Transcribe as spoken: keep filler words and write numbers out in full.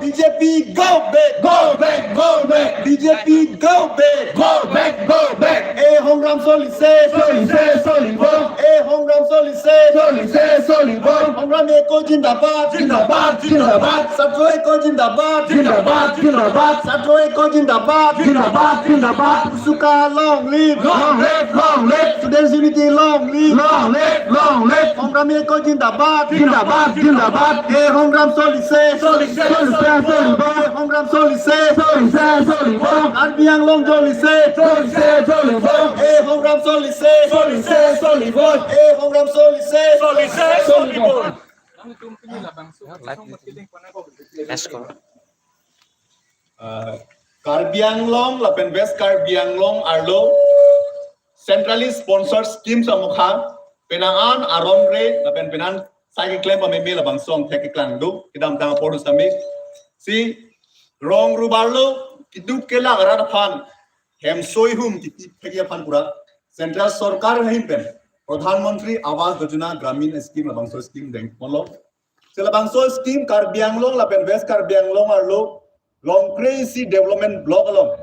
B J P go back, go back, go back. B J P go back, go back, go back. E hongram solise, solise, solibom. E hongram solise, solise, solibom. Hongram eko jindabad, jindabad, jindabad. Satro eko jindabad, jindabad, jindabad. Satro eko jindabad, jindabad, jindabad. Suka long live, long live, long live. Students unity long live, long live, long live. Hongram eko jindabad, jindabad, jindabad. E hongram solise, solise, solibom. E hongram solise, solise, solibom. Karbi Anglong jolise, solise, solibom. E hongram solise, solise, solibom. E hongram solise, solise, solibom. Let's go. Uh, Karbi Anglong lapen West Karbi Anglong arlo centrally sponsored schemes amokha penang an aron re lapen penang sai keklem pameme labangso angthek keklang do kedamtang apor sami. Si rong rubarlo keduk kelak arat aphan hemso ihum titi thek aphan pura Central Sorkar ahin pen Pradhan Mantri Awas Yojana Gramin scheme labangso scheme dengponlo. Si labangso scheme Karbi Anglong lapen West Karbi Anglong arlo Longkre isi development block along